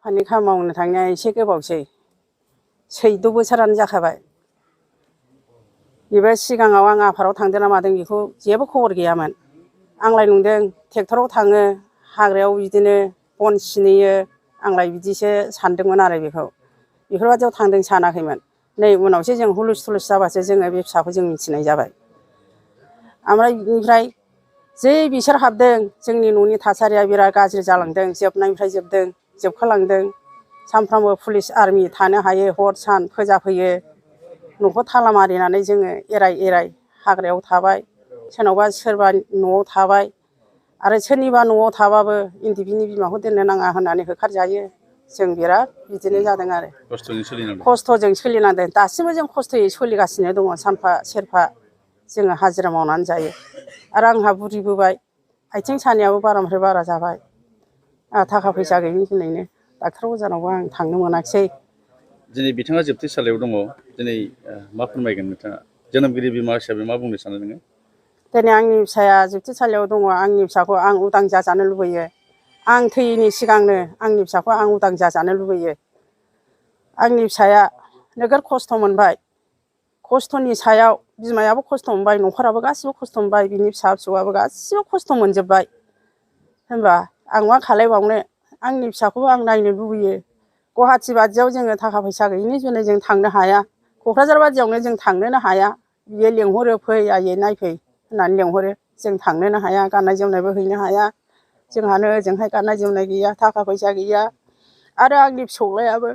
आफादनि खामानि मावनो थांनाया एसे गोबावसै 14 बोसोरानो जाखाबाय। बेबो सिगाङाव आं आफादाव थांदों ना मादों बेखौ जेबो खबर गैयामोन। आंलाय नुदों ट्रेक्टराव थाङो हाग्रायाव बिदिनो बन सिनहैयो आंलाय बिदिसो सानदोंमोन आरो बेफोरबायदियाव थांदों सानाखैमोन। नै उनावसो जों हुलुस थुलुस जाबासो जोङो बे फिसाखौ जों मिथिनाय जाबाय। ओमफ्राय बिनिफ्राय जै बिसोर हाबदों जोंनि न'नि थासारिया बिराद गाज्रि जालांदों। जोबनायनिफ्राय जोबदों जोबखालांदों। सानफ्रामबो पुलिस आर्मि थानो हायो हर सान फोजाफैयो। न'खौ ताला मारिनानै जोङो एराय एराय हाग्रायाव थाबाय। सोरनावबा सोरबा न'आव थाबाय आरो सोरनिबा न'आव थाबाबो इन्दि बिनि बिमाखौ दोननो नाङा होननानै होखारजायो। जों बिराद बिदिनो जादों आरो खस्थ'जों सोलिनांदों। दासिमबो जों खस्थ'यै सोलिगासिनो दङ। सानफा सेरफा जोङो हाजिरा मावनानै जायो। आरो आंहा बुरिबोबाय आथिं सानायाबो बारानिफ्राय बारा जाबाय। आंहा थाखा फैसा गैयिनि जुनैनो डाक्टार अजानावबो आं थांनो मोनाखिसै। दिनै बिथाङा जोबथेसालियाव दङ। दिनै मा फोरमायगोन नोंथाङा जोनोमगिरि बिमा हिसाबै मा बुंनो सानो नोङो? दिनै आंनि फिसाया जोबथेसालियाव दङ। आंनि फिसाखौ आं उदां जाजानो लुबैयो। आं थैयैनि सिगांनो आंनि फिसाखौ आं उदां जाजानो लुबैयो। आंनि फिसाया नोगोर खस्थ' मोनबाय। खस्थ'नि सायाव बिमायाबो खस्थ' मोनबाय न'खराबो गासिबो खस्थ' मोनबाय बिनि फिसा फिसौआबो गासिबो खस्थ' मोनजोब्बाय। होनबा आं मा खालायबावनो आंनि फिसाखौबो आं नायनो लुबैयो। गुवाहाटि बादियाव जोङो थाखा फैसा गैयिनि जुनै जों थांनो हाया। क'क्राझार बादियावनो जों थांनोनो हाया। बियो लेंहरो फै आयै नायफै होननानै लेंहरो जों थांनोनो हाया। गाननाय जोमनायबो हैनो हाया। जोंहानो ओजोंहाय गाननाय जोमनाय गैया थाखा फैसा गैया। आरो आंनि फिसौलायाबो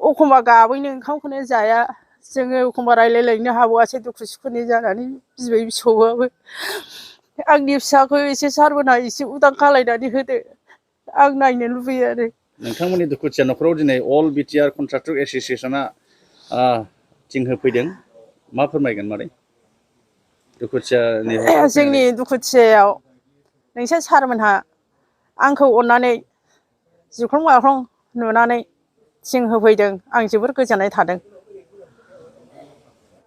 एखमबा गाबैनो ओंखामखौनो जाया। जोङो एखमबा रायलायलायनो हाबावासो दुखु सुखुनि जानानै बिबै फिसौआबो आंनि फिसाखौ एसे सारमोनहा एसे उदां खालायनानै होदो। आं नायनो लुबैयो आरो। नोंथांमोननि दुखुथिया न'खराव दिनै अल बिटिआर कन्ट्राक्टर एस'सियेसना थिं होफैदों मा फोरमायगोन मादै? दुखुथियानि जोंनि दुखुथियायाव नोंसोर सारमोनहा आंखौ अननानै जिख्लं माख्लं नुनानै थिं होफैदों। आं जोबोर गोजोननाय थादों।